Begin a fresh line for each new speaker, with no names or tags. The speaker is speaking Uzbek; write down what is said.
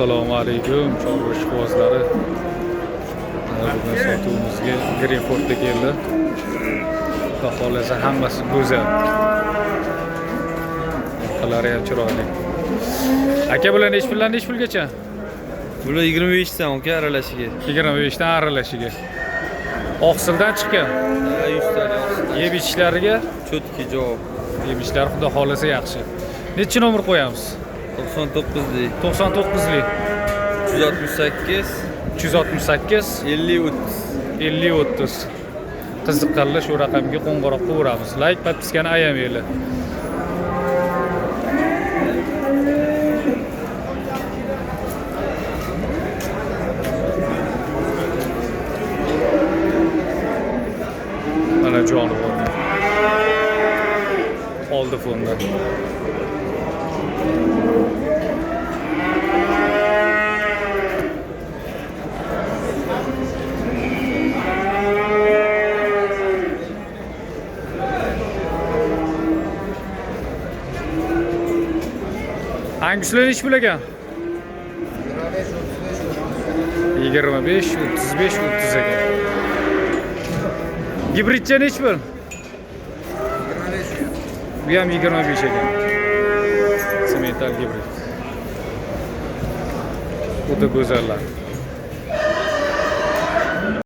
Assalomu alaykum, chorva ishqibozlari. Mana bugun sotuvimizga Greenfordda keldi. Xudo xohlasa hammasi go'zal. Orqalari ham chiroyli. Aka, bular nechi puldan nechi pulgacha?
Bular 25 dan aka, aralashiga.
25 dan aralashiga. Oqsildan chiqqan.
Ha, 100 talik oqsildan.
Yeb ichishlariga,
Чётко javob.
Yeb ichishlari xudo xohlasa yaxshi. Nechi nomer qo'yamiz?
99 lik.
99 lik.
368
368
50 30.
50 30. Qiziqqanlar shu raqamga qo'ng'iroq qilaveramiz. Layk, подписка ni ayamanglar. Mana jonivor. Oldi fonda. Anguslar nechi pul ekan? 25, 35, 30 ekan. Gibridcha nechi pul? Bu ham 25 ekan. Semental gibrid. O'ta go'zallar.